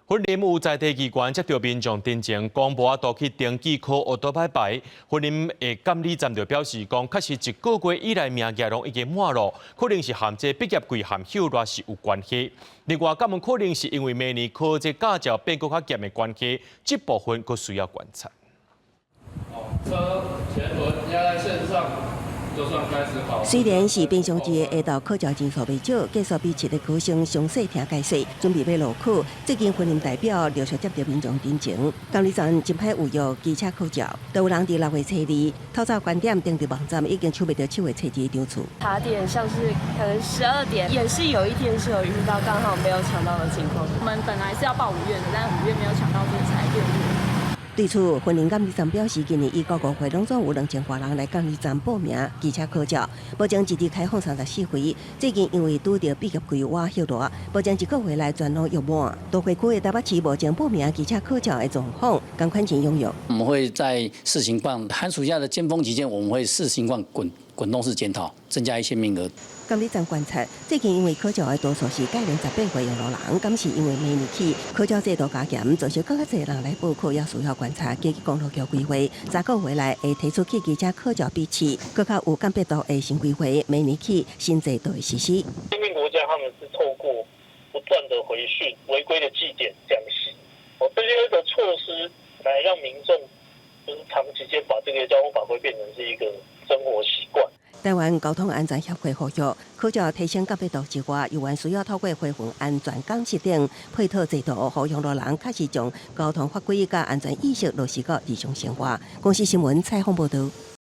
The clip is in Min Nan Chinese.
雲林有在地機關接著民眾陳情，講無法度去登記考歐多擺牌。雲林的監理站就表示講，確實一個月以來名額攏已經滿囉，可能是和這畢業季和歇熱是有關係。另外，敢有可能是因為明年考這駕照變閣較嚴的關係，這部分閣需要觀察。車前輪壓在線上。雖然是平常日下晝考照人數袂少，繼續筆試的考生詳細聽解說，準備欲落考。最近雲林代表陸續接著民眾陳情，監理站真歹預約機車考照，都有人佇6月初二透早關點登佇網站已經搶袂著7月初二場次。卡點像是可能12點，也是有一天是有遇到剛好沒有搶到的情況。我們本來是要報5月的，但5月沒有搶到，就才6月。對此，雲林監理站表示，今年一到5月攏總有2000外人來監理站報名機車考照，目前一直開放34回。最近因為拄著畢業季倚歇熱，目前一個月內全攏約滿。都會區的台北市目前報名機車考照的狀況，仝款真踴躍。我們會在視情況寒暑假的尖峰期間，我們會視情況滾滾動式檢討，增加一些名額。監理站觀察，最近因為考照的多數是屆齡18歲用路人，敢是因為明年起考照制度加嚴，造成閣較濟人來報考，也需要觀察。根據公路局規劃，10個月內會提出去機車考照筆試，閣較有鑑別度的新規劃，明年起新制度會實施。先進國家他們是透過不斷的回訓、違規的記點講習，哦，這些的措施來讓民眾就是長期間把這個交通法規變成是一個生活習慣。台灣交通安全協會呼籲，考照提升鑑別度之外，猶原需要透過恢復安全監視等配套制度，予用路人確實將交通法規佮安全意識落實到日常生活。公視新聞採訪報導。